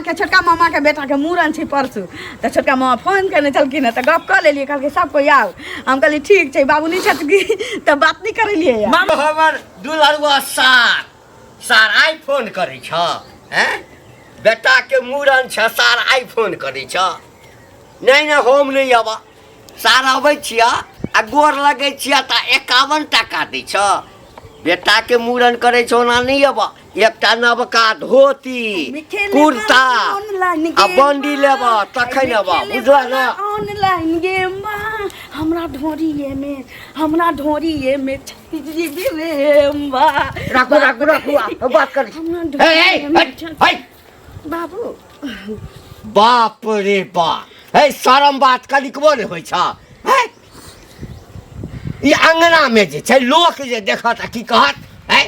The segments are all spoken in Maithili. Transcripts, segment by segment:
अहाँके छोटका मामाके बेटाके मूड़न छै परसू, तऽ छोटका मामा फोन केने छलखिन हँ, तऽ गप कऽ लेलियै। कहलकै सब कोइ आउ। हम कहलियै ठीक छै, बाबू नहि छथि कि तऽ बात नहि करेलियै। मामा हमर दुलरुआ सार सार आइ फोन करै छ हैं? बेटाके मूड़न छ, सार आइ फोन करै छ। नहि नहि, हम नहि अबा। सार अबै छियै आ गोर लगै छियै तऽ 51 टाका दै छ। बेटाके मूड़न करै छ, ओना नहि अबा। एकटा नवका धोती कुर्ता आ बंडी लेब तखन अबा, बुझल ना? ऑनलाइन गेम हमरा ढोरी में, हमरा ढोरी में राखू राखू राखू, बात कर। बाबू, बाप रे बाप, हे शरम बात कनिकबो नहि होइ छ। ई अंगना में जे छै लोक जे देखत आ की कहत? है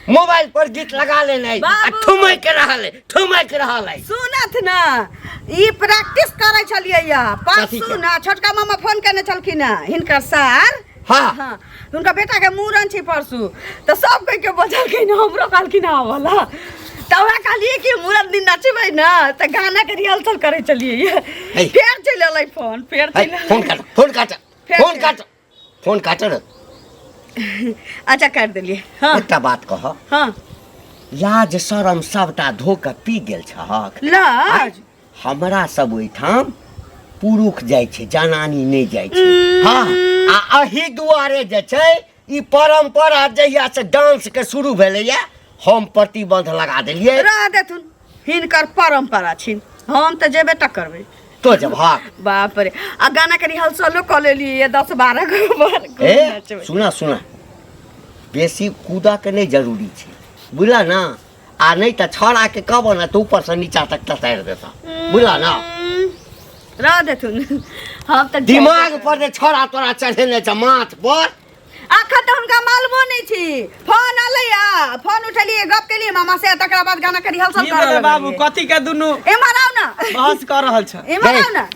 मोबाइल पर गीत लगा लेने आ ठुमक रहल है, ठुमक रहल है। सुनत ना, ई प्रैक्टिस करै छलियै या परसू ना छोटका मामा फोन केने छलखिन हँ, हिनकर सार। हाँ। हाँ, हुनका बेटा के मूड़न छै परसू, तऽ सब कोइ के बजलखिन, हमरो कहलखिन आबऽ। तऽ वएह कहलियै कि मूड़न दिन नचबै ना, तऽ गाना के रिहर्सल करै छलियै। फेर चलि एलै फोन, फेर चलि एलै। फोन काट, फोन काट, फोन काट, फोन काट रे। अच्छा, काटि देलियै। हाँ, एकटा बात कह। हाँ। लाज शरम सबटा धो कऽ पी गेल छहक? लाज हमरा सब ओहिठाम पुरुष जाइ छै, जनानी नहि जाइ छै। हाँ, आ एहि दुआरे जे छै ई परंपरा जहिया से डांस के शुरू भेलैया, हम प्रतिबंध लगा देलियै। रह देथुन, हिनकर परंपरा छिन, हम तऽ जेबे टा करबै। तो जब हक बाप रे, आ गाना के रिहर्सलो कऽ लेलियै 10-12 गो बार। ए सुना सुना, बेसी कूदा के नहि जरूरी छै, बुझला ना? आ नहि तऽ छौड़ा के कहबो ने तऽ ऊपर से नीचा तक ततारि देता, बुझला ना? रह देथुन, हम तऽ दिमाग पर जे छौड़ा तोरा चढ़ेने छै माथ पर। अखन तऽ हुनका मालूमो नहि छी। फोन एलै आ फोन उठेलियै, गप केलियै मामा से, तकरा बाद गाना के रिहर्सल की करऽ भेलै बाबू? लगलियै। कथी के दुनू एम्हर आउ ना। बहस कऽ रहल छ? एम्हर आउ ना।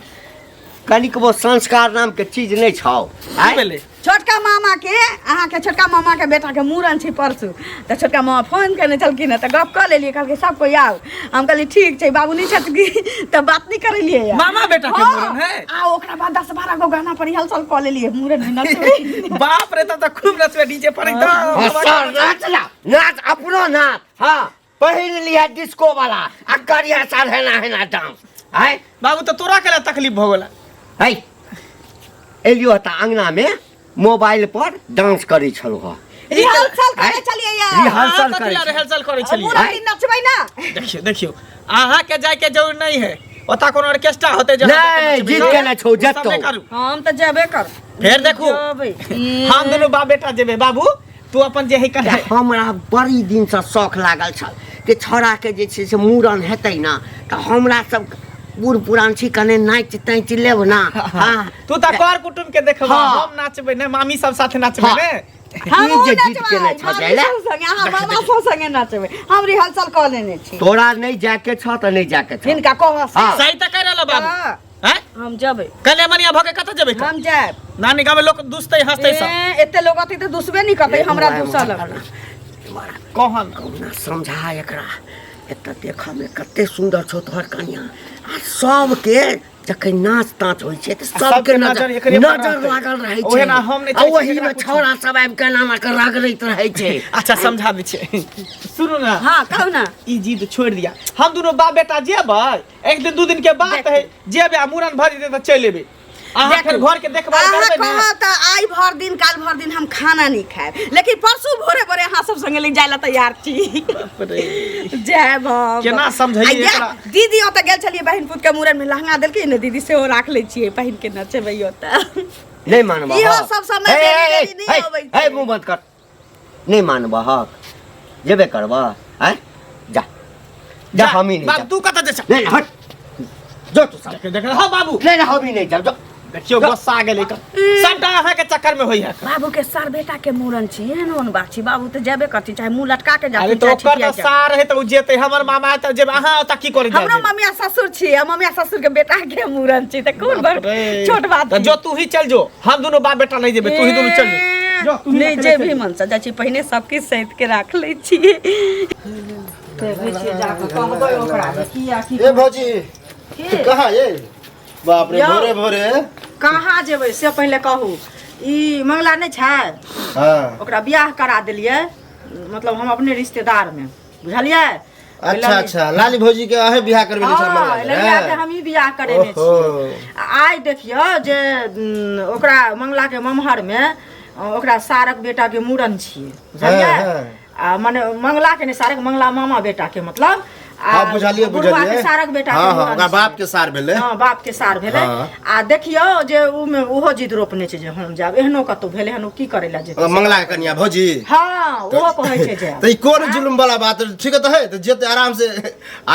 कनिकबो संस्कार नाम के चीज नहि छौ। की भेलै? छोटका मामा के, अहाँके छोटका मामा के बेटा के मूड़न छै परसू, तऽ छोटका मामा फोन केने छलखिन हँ, तऽ गप कऽ लेलियै। कहलकै सब कोइ आउ। हम कहलियै ठीक छै, बाबू नहि छथि कि तऽ बात नहि करेलियै। मामा बेटा के मूड़न है? आ ओकरा बाद 10-12 गो गाना पर रिहर्सल कऽ लेलियै, मूड़न में नचबै। बाप रे, तब तऽ खूब नचबै डीजे पर एकदम। हाँ, सर नाच ला, नाच अपनो नाच। हाँ, पहिन लिया डिस्को वाला आ करिया सर हेना हेना डांस आय। बाबू, तऽ तोरा केला तकलीफ भऽ गेल? है एलियो तऽ अंगना में मोबाइल पर डांस करै छलहुँ हँ। रिहर्सल करै छलियै या रिहर्सल करै छलियै। रिहर्सल करै छलियै। मूड़न दिन नचबै ना। देखियौ देखियौ, अहाँ के जाय के जरूर नहीं है, ओता कोनो ऑर्केस्ट्रा होते जे अहाँ जाके नहि, नचबै। जीत के नहि छौ, ओ सब जेतौ। नहि करू। हम तऽ जेबे कर। फेर देखू। जेबै। हम दुनू बाप बेटा जेबै। बाबू, तू अपन जे है कहे। हमरा बड़ी दिनसँ शौक लागल छल कि छौड़ाके जे छै से मूड़न हेतै ने, तऽ हमरा सब बूढ़ पुरान छी, कने नाचि ताचि लेब ना। हाँ। तू तऽ कर कुटुम के देखबा। हाँ। हम नाचबै ने, मामी सब साथे नाचबै। हाँ। ने ई जे जीत के नहि छ मामी जाइले। सब संगे, अहाँ मामा सब संगे नाचबै, हम रिहर्सल कऽ लेने छी। तोरा नहि जाके छ तऽ नहि जाके छ। हिनका कह। हाँ। सही तऽ कहि रहल बाबू। हाँ। हैं? हम जेबै। कने मनिया भऽ के कतऽ जेबै? हम जायब। नानी गाँव में लोक दुसतै हंसतै सब। ए, एते लोग अतै तऽ दुसबे नहि करतै, हमरा दुसऽ लगतै। कहन। कहुना समझा एकरा। एतऽ देखऽमे कते सुन्दर छौ तोहर कनिया, आ सबके जखन नाच ताच होइ छै तऽ सबके सबके नजर नजर एकरे पर नजर रहतै। लागल रहै छै। ओहे ना, हम नहि आ चाहै छियै ओहीमे एकरा कुछो। छौड़ा सब आबि कऽ एना एना कऽ रगड़ैत रहै छै। अच्छा, समझा दै छियै, सुनू ना। हाँ, कहू ना। ई जिद छोड़ि दिया, हम दुनू बाप बेटा जेबै। एक दिन दू दिन के बात है, जेबै आ मूड़न भऽ जेतै तऽ चलि एबै। अहाँ फेर घर के देखभाल अहाँ करबै ने? कहब तऽ आइ भर दिन काल भर दिन हम खाना नहीं खायब, लेकिन परसू भोरे भोरे अहाँ सब संगे ले जाय ला तैयार छी। जायब हम। केना समझैयै आ एकरा? दीदी ओतऽ गेल छलियै बहिन पुत के मूड़न में, लहंगा देलकै ने दीदी, सेहो राख लै छियै, पहिन के नचबै ओतऽ। नहि मानबह? इहो सब समय देरी देरी नहि अबै छै। हे, मुँह बंद कर। नहि मानबह, जेबे करबह? आँय, जा जा, हम ही नहीं बाबू जाब। तू कतऽ जाइ छ? नहीं हट, जो तू सब। देख देख, हाँ बाबू। नहीं नहीं, हम ही नहीं जाब, जो। देखियौ, गुस्सा गेलै तऽ सबटा अहाँके चक्कर में होइ है। बाबू के सर बेटा के मूड़न छी, एहन ओहन बात छी? बाबू तऽ जेबे करती, चाहे मुँह लटका के अरे जाथिन तऽ चाहे ओकर छिटिया तऽ जाथिन। सार है तऽ ओ जेतै, हमर मामा है तऽ जेबै, अहाँ ओतऽ की करै हमरो ममिया ससुर छी आ ममिया ससुर के बेटा के मूड़न छी, तऽ कोन बड़ छोट बात तऽ छी? जो तू ही चल जो, हम दुनू बाप बेटा नहीं जेबै, तू ही दुनू चल जो। जो तू ही नहि अकेले जे चल भी जो। मन से जाइ छी, पहिने सब किछु सैत के राख लै छी। देखै छियै जाकऽ कहबै ओकरा जे किया की ए भौजी की? कहाँ ये बाप रे यौ। भोरे भोरे कहाँ जेबै से पहिले कहू ई मंगला नहि छै हाँ ओकरा बियाह करा देलियै मतलब हम अपने रिश्तेदार में बुझलियै अच्छा अच्छा लाली भौजी के अहे बियाह करबे हाँ, छल ललिया के हम ही बियाह करेने ओहो। छियै आ आइ देखियौ जे ओकरा मंगला के ममहर में ओकरा सारक बेटा के मूड़न छियै बुझलियै हाँ, हाँ। आ मने मंगला के नहि सारक मंगला मामा बेटा के मतलब आ हाँ बुझलियै बुढ़वा के बुझलियै सारक बेटा के हाँ हाँ मूड़न ओकरा बाप छियै। के सार भेलै हाँ बाप के सार भेलै हाँ। आ देखियौ जे उ मे ओहो जिद रोपने छै जे हम जायब एहनो कतौ भेलै हन ओ की करै लए जेतै ओकरा मंगला के कनिया भौजी हाँ ओहो कहै छै जायब तऽ ई कोन जुलुम वाला बात ठीक है तऽ है तऽ जेते आराम से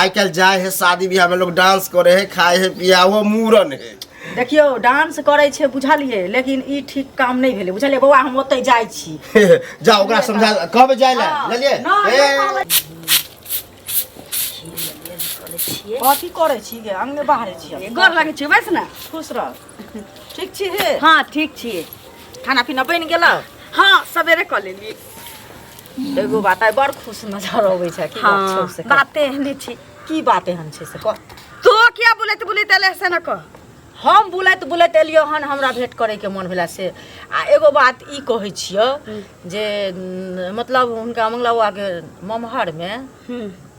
आइ काल्हि जाए है शादी बियाह में लोग डांस करे है खाए है पिया वो मूड़न है देखियौ डांस करै छै बुझलियै लेकिन ई ठीक काम नहि भेलै बुझलियै बौआ हम ओतहि जाइ छी जा ओकरा समझा कहबै जाय लए हाँ। बुझलियै नहि, ए, नहि कहबै। कथी करै छी गे अंगने बाहरे छी गोर लगै छी बैस ने खुश रह ठीक छी हे हाँ ठीक छियै खाना पीना बनि गेलौ हाँ सवेरे कऽ लेलियै एगो बात आइ बड़ खुश नजर अबै छै की बात छौ हाँ से कह। बाते एहने छी की बात एहन छै से कह तो किया बुलैत बुलैत एले से न कह हम बुलैत बुलैत एलियो हन हमरा भेंट करैके मन भेला से आ एगो बात ई कहै छियौ जे मतलब हुनका मंगला बाबाके ममहरमे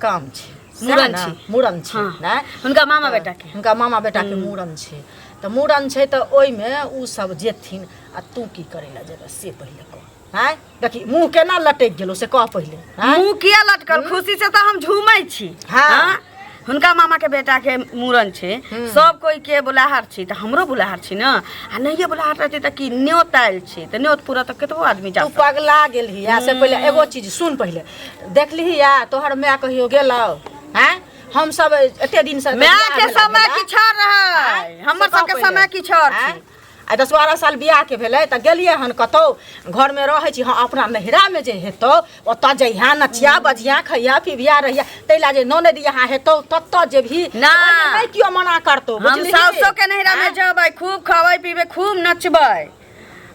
काम छै सएह मूड़न ने? छै। मूड़न छै हाँ। नहि हुनका मामा बेटा के हुनका मामा बेटाके मूड़न छै तऽ मूड़न छै तऽ ओहिमे ओ सब जेथिन आ तू की करै लए जेबै से पहिले कह आँय देखी मुँह केना लटकि गेलौ से कह पहिले आँय मुँह किया लटकल खुशी से तऽ हम झूमै छी हाँ। हाँ? हुनका मामा के बेटा के मूड़न छै सब कोई के बुलाहर छी तऽ हमरो बुलाहर छी ने आ नहिये बुलाहर रहतै तऽ की न्योत आयल छी तऽ न्योत पूरा तऽ कतबो आदमी जा तू पगला गेलही आ से पहिले एगो चीज सुन पहिले देखलिही आ तोहर माय कहियो गेलौ आँय हम सब एते दिन से माय बियाह के भेला समय भेला। किछु और रहै आँय? हमर से कह सबके पहिले। समय किछु और आँय? छै आ 10-12 साल बियाहके भेलै तऽ गेलियै हन कतहु घरमे रहै छी हँ अपना नैहरामे जे हेतौ ओतऽ जइहा नचिया बजिया खइया पिबिया रहिया ताहि लए जे ननदि यहाँ हेतौ ततऽ जेबही ना। ओहिमे नहि केओ मना करतौ हम बुझलिही? साउसो के नैहरा में आँय? जेबै खूब खबै पीबै खूब नचबै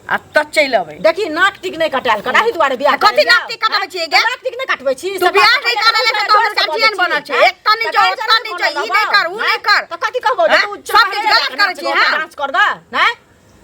आ तऽ चलि अबै देखी नाक टिक नहि कटायल कर एहि दुआरे बियाह कथी करैया। नाक टिक कटाबै छियै गे? नाक टिक नहि कटबै छी तू बियाह नहि करैले तऽ तोहर गार्जियन बनल छै। एतऽ नहि जो, ओतऽ नहि जो, ई नहि कर, ऊ नहि कर। तऽ कथी कहबौ जे आँय? तू सब किछु गलत करै छी, हाँ? डांस कर गा नहि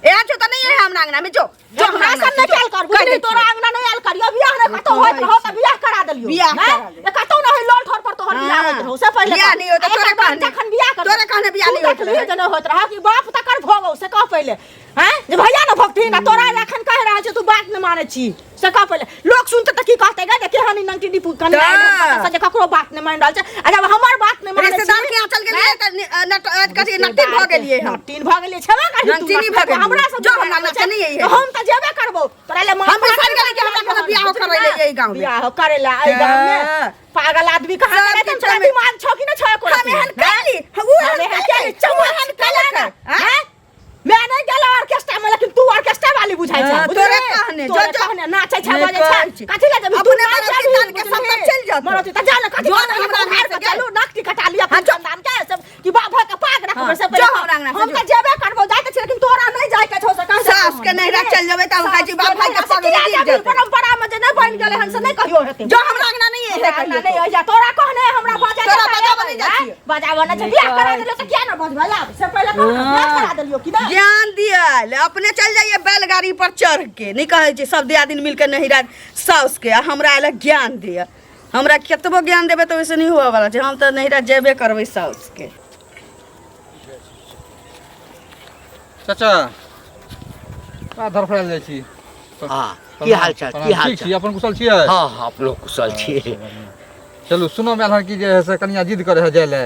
एहन छौ तऽ नहि है हमरा अंगना में जो जो हमरा हमरा सब नहि अंगना कयल कर बुझली तोरा अंगना नहि आयल करियो बियाह नहि कतौ होइत रहौ तऽ बियाह करा देलियो बियाह नहि? करा देलियो। ए, कतौ नहि होय लोल ठोर पर तोहर बियाह होइत रहौ से पहिले बियाह कह। नहि होइत, आ तोरे एकर बाद कहने। जखन बियाह कर तोरे कहने बियाह नहि होइत देखलिही रहै। जे नहि होइत रहौ कि बाप तकर भोगौ से कह पहिले हैं जे भैया ने भगथिन आ तोरा एखन कहि रहल छै तू बात नहि मानै छी से कह पहिले लोक सुनते तऽ की कहते गे जे केहन ई नंगटी डिपू कनिया तऽ। आयल हन, कतऽ से जे ककरो बात नहि मानि रहल छै आ जब हमर बात नहि मानै छी रिश्तेदार के यहाँ चल गेलियै तऽ कथी नटिन भऽ गेलियै हम नटिन भऽ गेलियै छेबे करी तू नटिनी भऽ गेलियै। हमरा सब जो हमरा नचनी है। हम तऽ जेबे करबौ तोरा ले हम बिसरि गेलियै कि हमरा कोनो बियाहो करै ले एहि गाँव में। बियाहो करै ले एहि गाँव में तऽ। पागल आदमी कहाँ सब गेलै किछु तोरा हमे- दिमाग छौ कि नहि छौ एको हम रत्ती? एहन कैली हम उ हम एहन एहन कैली कैली, उ एहन चौआ कैलक ना, हैं? मैं नहीं गेलो ऑर्केस्ट्रा में लेकिन तू ऑर्केस्ट्रा वाली बुझाई छै हाँ, बुझली? तोरे कहने, जो- तोरे जो। कहने नाचै छै नहि बजै छै कहै छी। कथी ले जेबही तू अपने नाच मरौती जेबही, तान के सब बुझली? तक चलि जेतौ। मरौती त जा ने कथी जो करबै, हमरा हमरा अंगना घर से के गेल। चलू नाक टिकटा लिअ हाँ, जो। खानदान के सब कि बाप भाई के पाग रखबै हाँ, से जो हमरा अंगना से हम जो। त जेबे करबो जाय त छी लेकिन तोरा नहीं जाय के छौ से कह सास के नैहरा चलि जेबै तऽ हम कहै छी बाप भाई के पग गिर जेतै। परंपरा में जे नहीं बनि गेलै हन से नहीं कहियो हेतै जो हमरा अंगना नहीं है हमरा अंगना नहीं है तोरा कहने हमरा बजा तोरा बजाबऽ नहि जाइ छियै। बजाबऽ नहि छै बियाह करा देलियौ तऽ किया ने बजबै आब से पहिले कह ने, बियाह करा देलियौ कि नहि ज्ञान दियल अपने चल जाइए बैलगाड़ी पर चढ़ के नहीं कहै छै सब दियादिन मिलके नैहरा साउस के आ हमरा आयल ज्ञान दिअ हमरा कतबो ज्ञान देबै तऽ ओहिसँ नहि हुअ वाला छै हम तऽ नैहरा जेबे करबै साउस के चाचा का धरफड़ायल जाइ छी हँ की हाल चाल की हाल ठीक छी चाल अपन कुशल छियै हँ हँ अपनो कुशल छियै चलू सुनो में आयल हन कि जे है से कनिया जिद करे है जाय लए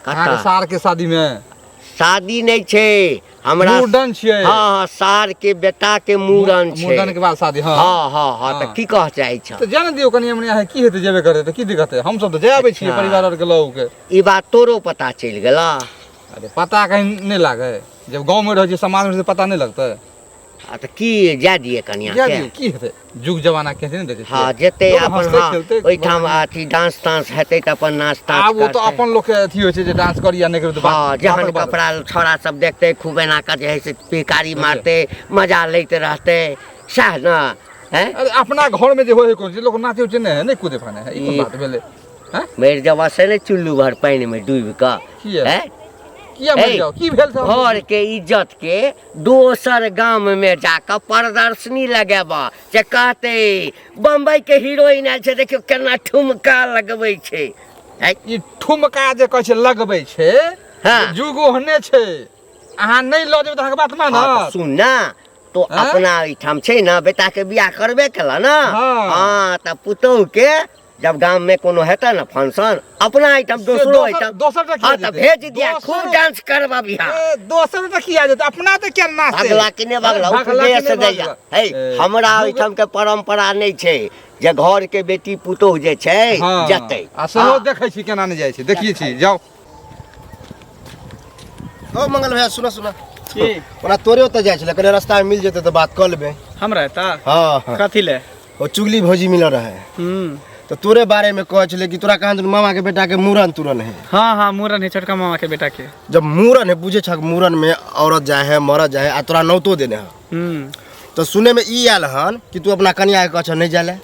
अहाँके कतऽ सार के शादी में शादी नहि छै हमरा मुड़न छियै हँ हँ सार के बेटा के मूड़न छै मुड़न के बाद शादी हँ हँ हँ हँ तऽ हँ। की कह चाहै छह तऽ जाय ने दियौ कनिया मनिया है की हेतै जेबे करतै तऽ की दिक्कत है हमसब तऽ जाय आबै छियै अच्छा। परिवार आरके लऽ के ई बात तोरो पता चलि गेलह अरे पता कहीं नहि लागै जब गाँवमे रहै छियै समाजमे तऽ पता नहि लगतै आ तऽ की जाय दियै कनिया जाय के दियौ की हेतै जुग जमाना के नहि देखै हँ छियै जेतै लोक अपन हँसतै हँ खेलतै ओहिठाम अथी डांस तांस हेतै तऽ अपन नाच ताच आब ओ तऽ करतै अपन लोकके अथी होइ छै जे डांस करी या नहि करी तऽ हँ बात जहन बातक बात। कपड़ा छौड़ा सब देखतै खूब एना कऽ जे है से पिहकारी मारतै मजा लैत रहतै सएह ने हैं अरे अपना घर में जे होय है कोन चीज लोग नाचे उचे नहीं है नहीं कूदे फाने है ई कोन ई- बात भेलै हैं मरि जबा से ने चुल्लू भर पानि में डूबि कऽ किया? हैं किया मरि ए, जाओ की भेल सब घर के इज्जत के दोसर गाम में जाकऽ प्रदर्शनी लगेबा जे कहते बम्बई के हीरोइन आयल छै देखियौ केना ठुमका लगबै छै हैं? ई ठुमका जे कहै छै लगबै छै हाँ। जुग ओहने छै अहाँ नहि लऽ जेबै तऽ अहाँके बात हाँ, तऽ मानत सुन ना तो हाँ? अपना एहिठाम छै ने बेटा के बियाह करबे केला ना हाँ। हाँ तऽ पुतोह के जब गाम में कोनो हेतै ने फंक्शन अपना एहिठाम से दोसरो दोसर- एहिठाम दोसर टा किया हाँ तऽ जेतै? भेज दिया खूब दोसरो- डांस करबा बियाह ए, दोसर तऽ किया जेतै अपना तऽ किया नाचतै भगला कि नहि भगला भगला कि उपदेश नहि दैया भगला? हे ए, हमरा जुग- ओहिठाम के परंपरा नहि छै जे घर के बेटी पुतोह जे छै हाँ। जेतै आ सेहो हाँ। देखै छी केना नहि जाइ छै देखिए छी जाउ ओ मंगल भैया सुनो सुनो की ओना तोरे ओतऽ जाइ छलै कने रास्ता में मिल जेतै तऽ बात कऽ लेबै हमरा एतऽ हाँ हाँ कथी ले ओ चुगली भौजी मिलल रहे हम्म तऽ तोरे बारे में कहै छलै कि तोरा कहाँ दुनू मामा के बेटा के मूड़न तुरन है हाँ हाँ मूड़न है छोटका मामा के बेटा के जब मूड़न है बुझे छक मूड़न में औरत जाए है मरद जाए है आ तोरा नौतो देने है हम्म तऽ सुने में ई आयल हन कि तू अपना कनिया के कहछ नहीं जाए ले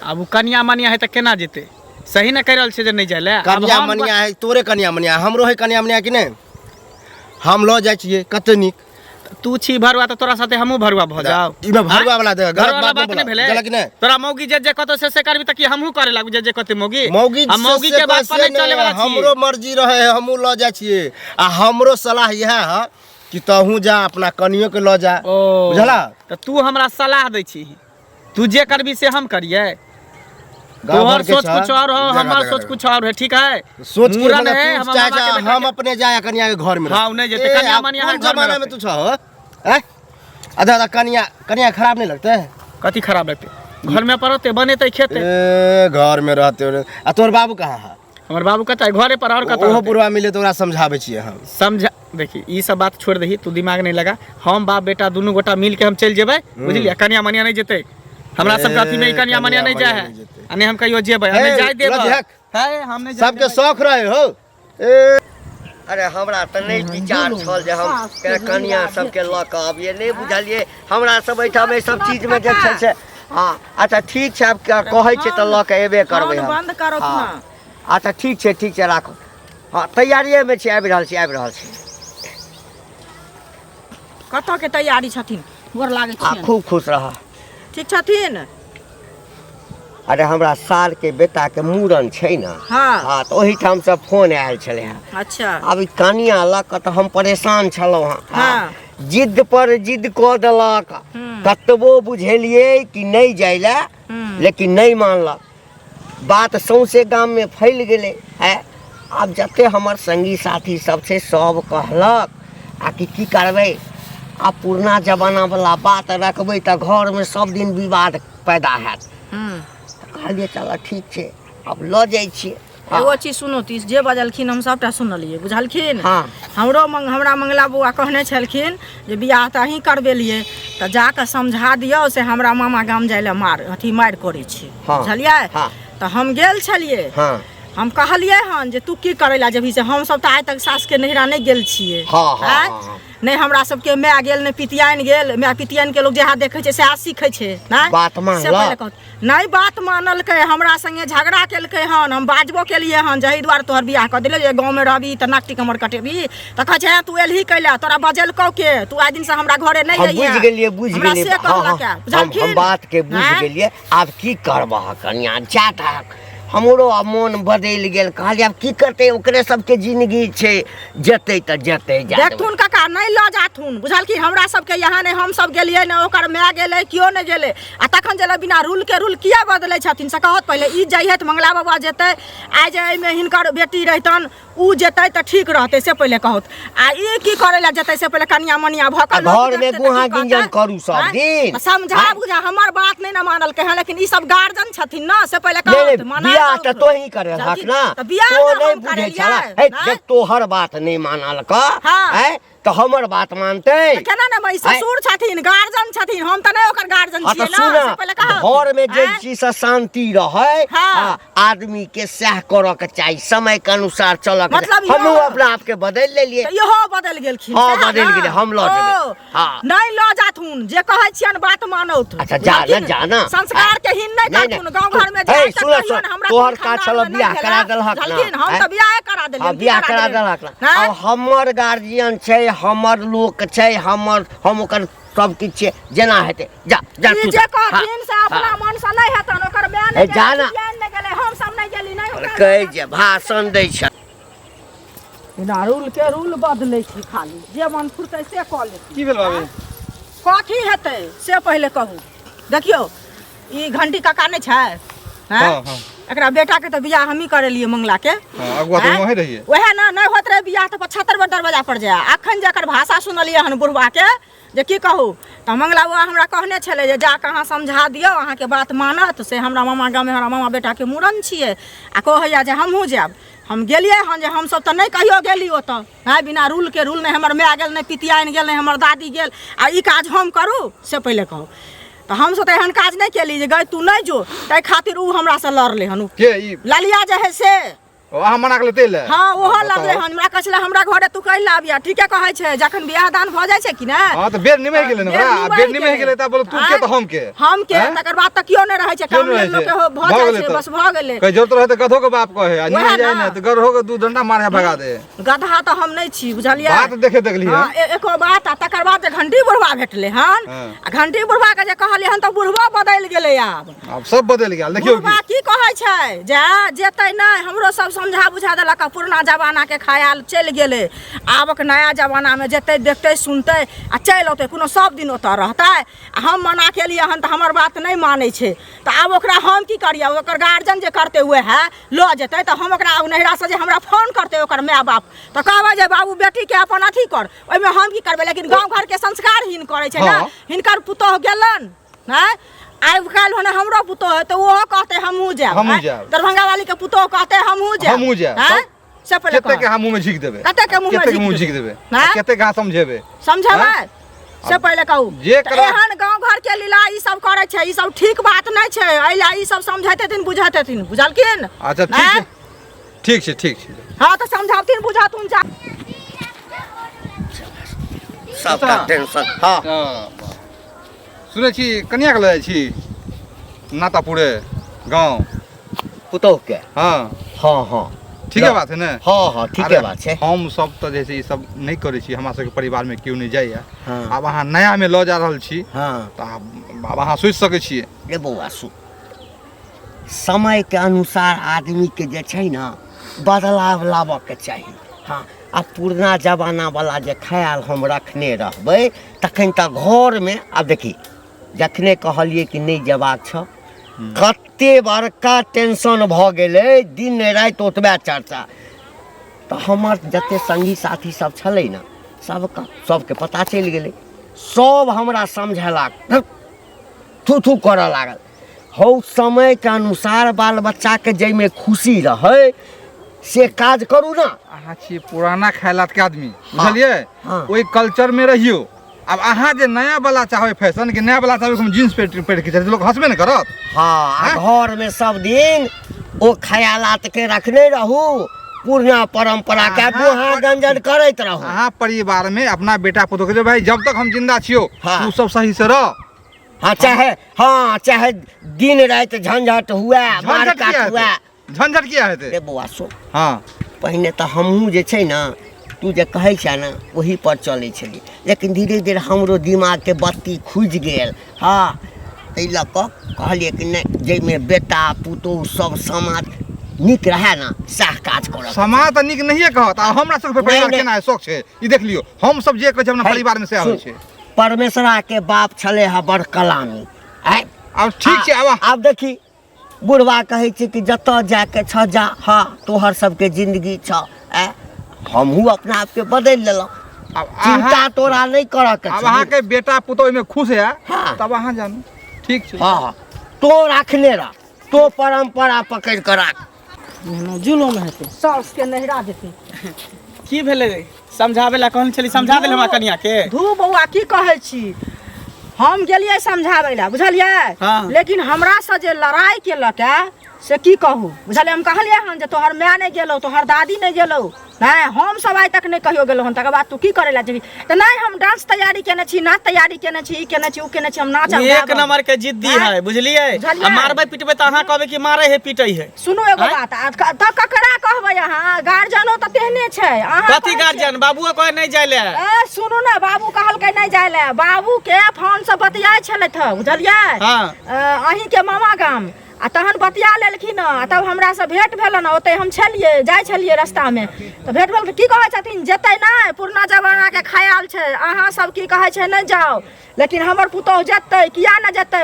आब ओ कनिया मनिया है तऽ केना जेतै सही ने कहि रहल छै जे नहि जाय लए आब कनिया हम- मनिया है तोरे कनिया मनिया हमरो है कनिया मनिया कि नहीं हम लऽ जाइ छियै कते नीक तू छी भरुआ तऽ तोरा साथे हमहूँ भरुआ भऽ जाउ इमे भरुआ वाला देख गलत भरुआ बात बात नहि नहि बोला भेलै गलत कि नहि तोरा मौगी जे जे कतौ से से करबी तऽ की हमहूँ करे लागू जे जे कहतै मौगी मौगी आ मौगी के बात पर नहि चले वाला छी हमरो मर्जी रहे है हमहूँ लऽ जाइ छियै आ हमरो सलाह इएह है कि तहूँ जा अपना कनियो के लऽ जा ओ बुझला तऽ तू हमरा सलाह दै छी तू जे करबी से हम करियै गाँव तोहर भर के सोच छह, कुछ और हो जगह हमार जगह सोच जगह। कुछ और है ठीक है सोच के मूड़न मतलब है तू हमर चाहे मामा के जा, बेटा हम के- अपने जाए कनिया के घर में हाँ, रहते। उ नहीं जेते, ए, कनिया आब मनिया कोन घर में जमाना में रहते। तू छह हैं आधा आधा कनिया कनिया खराब नहीं लगते है कथी खराब लगते घर में पड़ते बनेते खेते ए घर में रहते हो आ तोहर बाबू कहाँ है हमर बाबू कतऽ है? घरे पर और कतऽ ओहो रहतै? बुढ़वा मिले तो ओकरा समझाबै छियै हम समझा देखी ई सब बात छोड़ दही तू दिमाग नहीं लगा हम बाप बेटा दुनू गोटा मिल के हम चलि जेबै बुझलियै कनिया मनिया नहीं जेतै हमरा सबके अथी में ई कनिया मनिया नहीं जाए है कनिया मनिया नहीं जेतै। आ नहीं हम कहियो जेबै आ नहीं हे, जाय देबै लजहक। है हम नहीं जाय सबके देबै। शौक रहे हो ए अरे हमरा तऽ नहि विचार छल जे हम के कनिया सबके लऽ कऽ अबियै नहि बुझलियै हमरा सब एहिठाम एहि सब चीजमे जे छै से हँ अच्छा ठीक छै आब कहै छै तऽ लऽ कऽ एबे करबै फोन हम बंद करो हँ अपना अच्छा ठीक छै राखू हँ तैयारिएमे छी आबि रहल छी आबि रहल छी कतऽ के तैयारी छथिन गोर लागै आ छियनि खूब खुश रह ठीक छथिन अरे हमरा सार के बेटा के मूड़न छै ने हाँ। हाँ तऽ ओहिठामसँ फोन आयल छलै हँ अच्छा आब ई कनिया लऽ कऽ तऽ हम परेशान छलहुँ हँ हाँ। जिद पर जिद कऽ देलक कतबो बुझेलियै कि नहि जाय लए लेकिन नहि मानलक बात सौंसे गाममे फैल गेलै आँय आब जते हमर संगी साथी सब छै सब कहलक आ कि की करबै आब पुरना जमानावला बात रखबै तऽ घरमे सब दिन विवाद पैदा हैत तऽ कहलियै चलऽ ठीक छै आब लऽ जाइ छियै हँ। एगो चीज सुनू तीस जे बजलखिन हम सभटा सुनलियै बुझलखिन हँ। हमरो मंग हमरा मंगला बौआ कहने छलखिन जे बियाह तऽ अहीं करबेलियै तऽ जाकऽ समझा दियौ से हमरा मामा गाम जाइ लए मार अथी मारि करै छै हँ। बुझलियै हँ। तऽ हम गेल छलियै हँ हम कहलियै हन जे तू की करै लए जेबही से हमसभ तऽ आइ तक सासके नैहरा नहि गेल छियै हँ, हँ, आँय? हँ, हँ। नहि हमरा सबके माय गेल नहि पितियाइन गेल माय पितियाइन के लोग जएह देखै छै सएह सीखै छै नहि बात मानलक? से पहिले कहू। नहि बात मानलकै हमरा संगे झगड़ा केलकै हन हम बाजबो केलियै हन जाहि दुआरे तोहर बियाह कऽ देलियै जे गाँवमे रहबी तऽ नाक टीक हमर कटेबही तऽ कहै छै "हें, तू एलही कैला तोरा बजेलकौ के तू आइ दिनसँ हमरा घरे नहि हम अइहे बुझि गेलियै बुझि हमरा गेलियै से हँ, हँ, कहलक हम बुझलखिन हम बातके बुझि आँय? गेलियै आब की करबह कनिया जा तक हमरो आब मोन बदलि गेल कहलियै आब की करतै ओकरे सबके जिंदगी छै जेतै तऽ जेतै जा देबै। देखथुन काका नहि लऽ जाथुन बुझलखिन हमरा सबके यहाँ नहि हम सब गेलियै नहि ओकर माय गेलै केओ नहि गेलै आ तखन जे बिना रूल के रूल किया बदलै छथिन से कहत पहिले ई जइहे तऽ मंगला बाबा जेतै आइ जे एहिमे हिनकर बेटी रहितन उ जेतै तऽ ठीक रहतै से पहिले कहत आ ई की करै लए जेतै से पहिले कनिया मनिया भऽ कऽ आ लोक घरमे देखतै तऽ की गुहा कहतै? गिंजन करू सब आँय? दिन। आ समझा आँय? बुझा हमर बात नहि ने मानलकै हँ लेकिन ई सब गार्जियन छथिन ने से पहिले नहि कहत नहि मना बियाह करू। तऽ तोही करेलहक जल्दी- ना तऽ बियाह तो ने नहि हम बुझै करेलियै, छला हे नहि? जब तोहर बात नहि मानलक हाँ। आँय तऽ हमर बात मानतै। केना ने भाई, ससुर छथिन, गार्जियन छथिन, हम तऽ नहि ओकर गार्जियन हाँ तऽ छियै ना, सुन से पहिले कहू। घर में जे आँय? चीज से शांति रहै, हाँ। हाँ, आदमी के सएह करऽ के चाही, समय के अनुसार चलऽ के मतलब चाही। हमहूँ इहो- अपना आप के बदलि लेलियै। तऽ इहो बदलि गेलखिन। हाँ, सएह बदलि ने? गेलै, हम लऽ जेबै। ओ, हाँ। नहि लऽ जाथुन, जे कहै छियनि बात मानौथ। अच्छा, जा ना, बुझलखिन? जा ना। संस्कार के हीन नहि नहि, करथुन। नहि। गाँव घर में हे, जाय तऽ सुन, सुन, कहियौन, हमरा तोहर कोनो काज छलऽ खानदानमे बियाह नहि करा भेला। देलहक ना, बुझलखिन? हम आँय? तऽ बियाहे करा हाँ, देलियनि। की बियाह करा देलियनि? देलहक ना। आँय? आब हमर गार्जियन छै, हमर लोक छै, हमर हम ओकर सब किछु छियै, जेना हेतै जा जा ई तू जे जा। कहथिन से अपना हाँ। मन से नहि हेतन। ओकर माय हे, नहि जा गेलै, ना। पितियाइन नहि गेलै, हम सब नहि गेली, नहि ओकरा कहै जे भाषण दै छै। बिना रूल के रूल बदलै छै, खाली जे मन फुरतै से कऽ लेतै। की भेल बाबी? कथी हेतै से पहिले कहू। देखियौ, ई घंटी काका नहि छै, हैं? हाँ, हाँ। एकरा बेटा के तऽ बियाह हमही करेलियै मंगला के। हाँ, अगुआ तऽ हैं? वहीं रहियै। वएह ने, नहि होइत रहै बियाह तऽ 75 बेर दरवाजा पर जाय। अखन जे एकर भाषा सुनलियै हन बुढ़वा के, जे की कहू, तऽ मंगला बौआ हमरा कहने छलै जे जा कऽ अहाँ समझा दियौ, अहाँके बात मानत से। हमरा मामा गाममे हमरा मामा बेटाके मूड़न छियै आ कहैया जे हमहूँ जायब। हम गेलियै हन जे हमसब तऽ नहि कहियो गेली ओतऽ, नहि बिना रूल के रूल, नहि हमर माय गेल, नहि पितियाइन गेल, नहि हमर दादी गेल, आ ई काज हम करू से पहिले कहू। तऽ हमसब तऽ एहन काज नहि केली जे गै तू नहि जो। ताहि खातिर ओ हमरासँ लड़लै हन। उ के ई? ललिया जे है से। ओ अहाँ मना केलियै ताहि लए? हाँ, ओहो बताउ। लड़लै हन। हमरा कहै छलै हमरा घरे तू कैला आबिया। ठीके कहै छै, जखन बियाह दान भऽ जाइ छै कि ने। हाँ, तऽ बेर निमहि गेलै ने बेर ओकरा। निमहि बेर निमहि गेलै तऽ बोलो तू के आँय? तऽ हम के। हम के। आँय? तकर बाद तऽ केओ नहि रहै छै। केओ काम नहि लेल रहै लोक छै। के भऽ भऽ जाइ गेलै छै तऽ। बस भऽ गेलै। कहीं जरूरत रहै तऽ गधो के बाप कहै आ वएह निमहि जाइ ने। ने तऽ गधो के दू डंडा मारे भगा दे। गधा तऽ हम नहि छी, बुझलियै? बात देखे देखली। हाँ, एको बात। आ तकर बाद जे घंटी बुढ़वा भेटलै हन, हाँ। आ घंटी बुढ़वा के जे कहलियै हन तऽ बुढ़वा बदलि गेलै आब। आब सब बदलि गेल, देखियौ। बुढ़वा की कहै छै जे जेतै नहि, हमरो सब समझा बुझा देलक आ पुरना जमाना के ख्याल चलि गेलै, आबक नया जमानामे जेतै, देखतै, सुनतै आ चलि औतै, कोनो सब दिन ओतऽ रहतै? आ हम मना केलियै हन तऽ हमर बात नहि मानै छै, तऽ आब ओकरा हम की करियै? ओकर गार्जियन जे करतै वएह लऽ जेतै। तऽ हम ओकरा नैहरासँ जे हमरा फोन करतै ओकर माय बाप तऽ कहबै जे बाबू बेटीके अपन अथी कर, ओहिमे हम की करबै? लेकिन गाँव घरके संस्कारहीन करै छै ने। हाँ। हिनकर पुतोह गेलन आँय, आबि काल्हि होने हमरो पुतोह है तऽ ओहो कहतै हमहूँ जायब। हमहूँ आँय? जायब। दरभंगा वाली के पुतोह कहतै हमहूँ जायब। हमहूँ जायब। आँय? से पहिले कते के कहऽ। अहाँ मुँह में झीक देबै? कते के मुँहमे कते के झीक मुँह देबै? झीक देबै? आँय? आ कते के अहाँ समझेबै? समझेबै से पहिले कहू। जे तऽ करा- एहन गाँव घर के लीला ई सब करै छै, ई सब ठीक बात नहि छै। एहि लए ई सब समझैत हेथिन, बुझैत हेथिन, बुझलखिन? अच्छा, ठीक आँय? छै, ठीक छै, ठीक छै। हँ, तऽ समझावथिन बुझाथुन जा। सबटा टेंशन। हाँ। सुनै छी कनिया के लऽ जाइ छी नातापुरे गाँव। पुतोह के? हाँ। हाँ हाँ। ठीके बात है ने? हाँ हाँ, ठीके अरे, बात छै। हम सब तऽ जे छै ई सब नहि करै छी, हमरा सबके परिवारमे केओ नहि जाइए। हाँ। आब अहाँ नयामे लऽ जा रहल छी हाँ तऽ आब आब अहाँ सोचि सकै छियै। रे बौआ सुन, समयके अनुसार आदमीके जे छै ने बदलाव लाबऽके चाही। हाँ, आ पुरना जमानावला जे ख्याल हम रखने रहबै तखन तऽ घरमे आब देखी, जखने कहलियै कि नहि जेबाक छौ, कते बड़का टेंशन भऽ गेलै, दिन राति ओतबे चर्चा। तऽ हमर जते संगी साथी सब छलै ने, सबके सबके पता चलि गेलै, सब हमरा समझेलक, थू थू करऽ लागल। हौ, समयके अनुसार बाल बच्चाके जाहिमे खुशी रहै से काज करू ने। अहाँ छियै पुराना ख्यालात के आदमी, बुझलियै? हाँ। ओहि कल्चर में रहियौ। आब अहाँ जे नया वाला चाहबै फैशन के, नया वाला चाहबै कि हम जींस पेंट पहिर के चली, लोक हंसबे ने करत। हाँ, आ घरमे सब दिन ओ ख्यालात के रखने रहू, पुरना परंपरा के गुहा गंजन करैत रहू। अहाँ परिवार में अपना बेटा पुतोह के जे भाई जब तक हम जिंदा छियौ, हाँ। तू सब सही से रह। हाँ, चाहे, हाँ, चाहे दिन राति झंझट हुए, मार झंझट काट किया हुए। हेतै? झंझट किया हेतै? रे बौआ सुन। हाँ। पहिने तऽ हमहूँ जे छै ने तू जे कहै छह ने ओही पर चलै छलियै, लेकिन धीरे धीरे हमरो दिमागके बत्ती खुजि गेल। हाँ, ताहि लऽ कऽ कहलियै कि नहि, जाहिमे बेटा पुतोहु सब समाज नीक रहए ने सएह काज करब। समाज तऽ नीक नहिए कहत। आ हमरा सबके परिवार नहि। केना शौक छै ई देख लियौ, हम सब जे कहै छै अपना है, परिवारमे सएह होइ सुन, छै। परमेश्वरा के बाप छलै हँ बड़ कलामी। आँय? आब ठीक छै, आब आब देखी, बुढ़वा कहै छै कि जतऽ जाके छ जा, हाँ तोहर सबके जिंदगी छ। आँय, हमहूँ अपना आपके बदलि लेलहुँ। आब चिंता अहाँ तोरा नहि करऽ के आब छौ। अहाँके बेटा पुतोह ओहिमे खुश है, हाँ। तब अहाँ जानू, ठीक छै। हाँ हाँ, तो राखने रह, तो परंपरा पकड़ि कऽ राख। जुलुम हेतै, साउसके नैहरा जेतै। की भेलै समझाबै लए कहने छली समझा देल हमरा कनिया के धू बौआ की कहै छी हम गेलियै समझाबै लए बुझलियै हाँ। लेकिन हमरासँ जे लड़ाइ केलक से की कहू बुझलियै हम कहलियै हन जे तोहर माय नहि गेलौ तोहर दादी नहि गेलौ नहि हम सब आइ तक नहि कहियो गेलहुँ हन तकर बाद तू की करै लए जेबही तऽ नहि हम डांस तैयारी केने छी नाच तैयारी केने छी ई केने छी ओ केने छी हम नाच ओ एक नंबर के जिद्दी है बुझलियै बुझलियै? आ मारबै पिटबै तऽ अहाँ कहबै कि मारै है पिटै है सुनू एगो आँय? बात आ तऽ ककरा कहबै अहाँ गार्जियनो तऽ तेहने छै अहाँ कथी कहै छियै- गार्जियन बाबुओ कहे नहि जाय ले ए सुनू ने बाबू कहलकै नहि जाय लए बाबू के फोन से बतियाइ छलथि हँ बुझलियै हाँ। अहींके मामा गाम आ तहन बतिया लेलखिन हँ आ तब हमरासँ भेँट भेलन ओतहि हम छलियै जाइ छलियै रस्तामे तऽ भेँट भेल तऽ की कहै छथिन जेतै नहि पुरना जमानाके खयाल छै अहाँ सब की कहै छै नहि जाउ लेकिन हमर पुतोहु जेतै किया नहि जेतै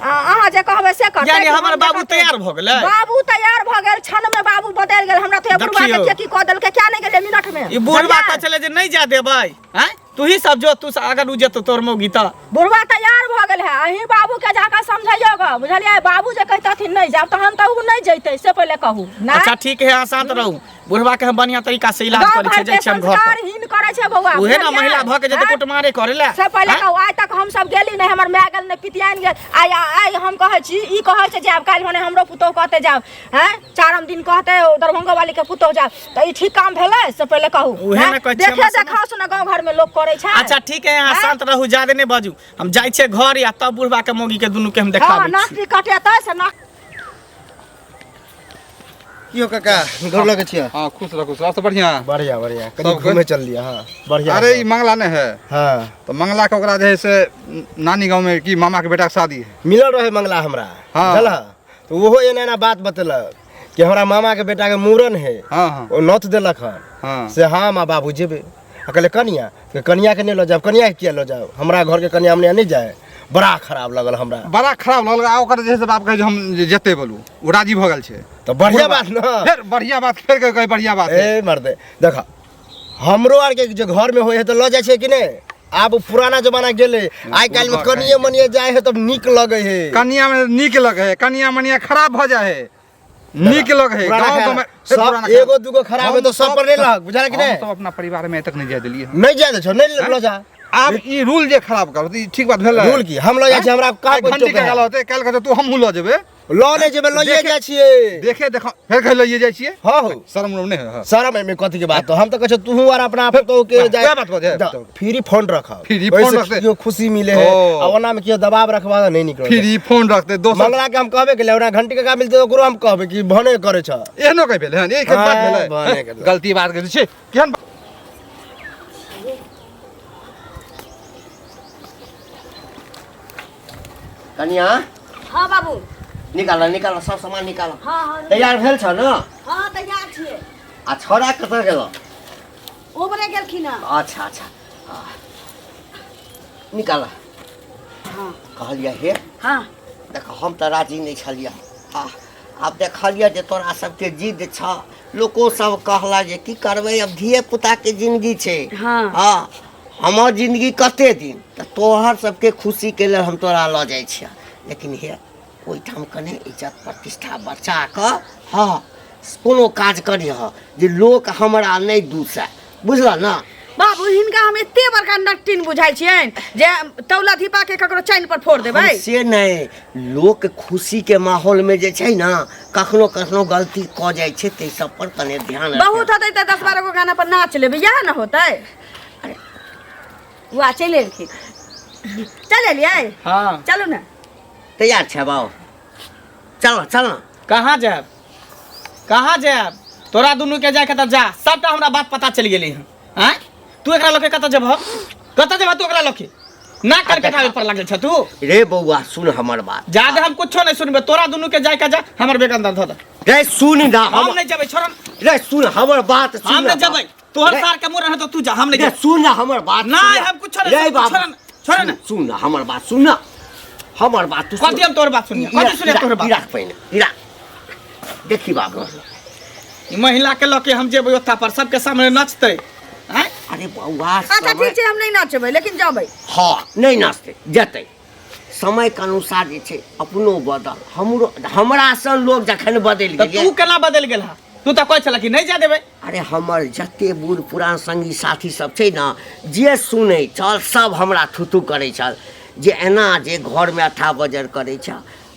आ अहाँ जे कहबै से करतै यानी कि हम हमर जे बाबू करतै? तैयार भऽ गेलै? बाबू तैयार भऽ गेल क्षणमे बाबू बदलि गेल हमरा तो बुढ़वा के देखियौ। के की कऽ देलकै क्या नहि गेलै मिनट मे ई बुढ़वा बुझलियै? तऽ छलै जे नहि जाय देबै आँय तू ही सब जो तू अगर उ जेतौ तोर मौगी तऽ बुढ़वा तैयार भऽ गेल है अहीं बाबू के जाकऽ समझैयौ गऽ बुझलियै बाबू जे कहितथिन नहि जायब तहन तऽ उ नहि जैतै से पहिले कहू नहि अच्छा ठीक है अहाँ शांत रहू बुढ़वा के हम बढ़िया तरीका से इलाज गाँव करै छियै घरके जाइ छियै हम घर पर संस्कारहीन करै छै बौआ उहे ना बुझलियै? महिला भऽ के जेतै आँय? कुटमारे करे लए से पहिले आँय? कहू आइ तक हम सब गेली नहि हमर माय गेल नहि पितियाइन गेल आइ आइ हम कहै छी ई कहै छै जायब काल्हि भने हमरो पुतोहु कहतै जायब हैं चारम दिन कहतै ओ दरभंगो वाली के पुतोहु जायब तऽ ई ठीक काम भेलै से पहिले कहू उहे हैं? ने कहै छी, देखे हमरा समझ- देखाओ सुना गाँव घर में लोग करै छै अच्छा ठीक है अहाँ आँय? शांत रहू ज्यादा नहि बाजू हम जाइ छियै घर या तब बुढ़वा के मौगी के दुनू के हम हँ देखाबै नाक छी भी कटेतै से नाक की हो काका गोर लगे छियै हाँ खुश रह खुश रह सब बढ़िया बढ़िया बढ़िया कनी सब घूमे चल लिया हाँ बढ़िया अरे ई मंगला नहीं है हाँ तो मंगला के ओकरा जे है से नानी गांव में की मामा के बेटा के शादी है मिलल रहे मंगला हमरा हाँ। बुझलह तो ओहो एना एना बात बतेलक कि हमरा मामा के बेटा के मूड़न है हाँ हाँ ओ नौत देलक हन हाँ से हाँ माँ बाबू जेबै आ कहले कनिया तऽ कनिया के नहि लऽ जायब कनिया के किया लऽ जायब हमरा घर के कनिया मनिया नहि जाए बड़ा खराब लगल हमरा बड़ा खराब लगल आ ओकर जे है से बाप कहै जे हम जे जेतै बोलू ओ राजी भऽ गेल छै तऽ बढ़िया बात न फेर बढ़िया बात फेर कहै बढ़िया बात है ए मर्दे देख हमरो आरके जे घर में होइ है तऽ लऽ जाइ छै कि नहि आब पुराना जमाना गेलै आइ काल्हि में कनिये मनिये जाइ है तब नीक लगै है कनिया में नीक लगे है कनिया मनिया खराब भऽ जाइ है नीक लगे है पुराना गाँव ख्याल। में सब एगो दूगो खराब है तो सब पर नहीं लग बुझल कि हम नहीं सब अपना परिवार में तक नहीं जाय देलियै हन। नहीं जाए दे छौ नहीं लऽ जा आब ई रूल जे खराब करू तऽ ई ठीक बात भेलै रूल की हम लऽ जाइ छी हमरा कहाँ आइ कोइ घंटी टोकै के है? होतै काल्हि कहतै तू हमहूँ लऽ जेबै लऽ नहि जेबै लइए देखे- जाइ छियै देखे देखो फेर कहै लइए जाइ छियै हाँ हो शरम उरम नहि है शरम एहिमे कथी के बात हम तऽ कहै छियौ तूहू आर अपना पुतोहु के वएह बात कहै छै। फ्री फोन रखब फ्री फोन ओहिसँ रखतै। केओ खुशी मिले है ओ। आ ओना में केओ दबाव रखबा तऽ नहि निकलत फ्री फोन रखतै दोसर मंगला के हम कहबे केलियै ओना घंटी के का मिलतै ओकरो हम कहबै कि भने करै छ एहनो कहि भेलै हन एक बात हाँ, भेलै भने केलक। गलती बात करै छै केहन कनिया हाँ बाबू निकाल निकाल सब सामान निकाल हाँ हाँ तैयार भेल छ न हाँ तैयार छियै आ छोड़ा कतऽ गेल ओ बने गेलखिन हँ अच्छा अच्छा हाँ। निकाल हाँ कहलियै हे हाँ देख हम तऽ राजी नहि छलियै आ आब देखलियै जे तोरा सबके जिद छ लोको सब कहला जे की करबै अब धिये पुताके जिंदगी छै हाँ। हाँ हमर जिंदगी कते दिन तऽ तोहर सबके खुशीके लेल हम तोरा लऽ जाइ छियह लेकिन हे ओहिठाम कने इज्जत प्रतिष्ठा बचा कऽ हँ कोनो काज करिह जे लोक हमरा नहि दूसए बुझलह ने बाबू हिनका हम एते बड़का नट्टिन बुझाइ छियनि जे तौला धीपा के ककरो चानि पर फोड़ देबै हम से नहि लोक खुशीके माहौलमे जे छै ने कखनो कखनो गलती कऽ जाइ छै ताहि सब पर कने ध्यान राखै। बहुत होतै तऽ 10-12 गो गाना पर नाच लेबै इएह ने होतै अरे वाह चलि एलखिन चलि एलियै हाँ चलू ने तैयार छै बाबू चल चल ने कहाँ जायब कहाँ जायब तोरा दुनू के जाके तऽ जा सबटा हमरा बात पता चलि गेलै हँ आँय तू एकरा लऽ के कतऽ जेबह कतऽ जेबह तू एकरा लऽ के ना कर कटाबे पर लागल छ तू रे बौआ सुन हमर बात जादे हम कुछो नहीं सुनबे तोरा दुनू के जाय के जा हमर बेगन दर्द होता रे सुन ना हम नहीं जेबै छोड़ रे सुन हमर बात सुन हम नहीं जेबै तोहर रे- सार के मुँह रहे तो तू जा हम नहीं रे जेबै सुन ना हमर बात नहीं, सुन हम कुछो नहीं रे सुनबै, बाबू छोड़ ना, छोड़ ना। सुन ना हमर बात सुन ना हमर बात तू सुन। कथी हम तोहर बात सुनिए कथी सुनिए तोहर बात ई राख पहिने ई राख देखी बाबू ई महिला के लऽ के हम जेबै ओत्ता पर सबके सामने नचतै आँय अरे बौआ अच्छा समय- ठीक छै हम नहि नाचबै लेकिन जेबै हाँ नहि नाचतै जेतै समयके अनुसार जे छै अपनो बदल हमरो हमरा सन लोग जखन बदलि तऽ गेल तू केना बदलि गेल हा तू तऽ कहै छलह कि नहि जाय देबै। अरे हमर जते बूढ़ पुरान संगी साथी सब छै ने, जे सुनै छल सब हमरा थुथू करै छल जे एना जे घरमे अठा बजर करै छ।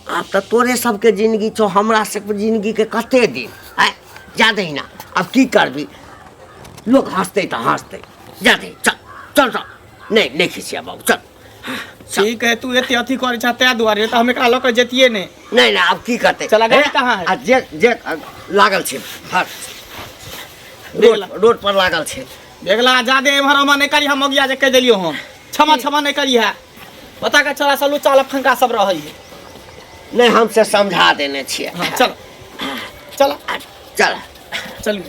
आब तऽ तोरे सबके जिनगी छौ, हमरा सबके जिनगीके कते दिन आँय। जा दही ना, आब की करबी, लोक हँसतै तऽ हँसतै, जा दही, चल चल चल, नहि नहि खिसिया बाबू, चल। ठीक है, तू एते अथी करै छह ताहि दुआरे, तऽ हम एकरा लऽ कऽ जैतियै नहि। नहि नहि, आब की करतै। चल, गाड़ी कहाँ है? आ जे जे लागल छै, हर रोड रोड पर लागल छै। बेगला जादे एम्हर ओम्हर नहि करी, हम मगिया जे कहि देलियौ, हम क्षमा क्षमा नहि करी है, पता के चला सब लुच्चा लफंगा सब रहै है। नहि, हम से समझा देने छियै। हाँ, चल चल चल चल।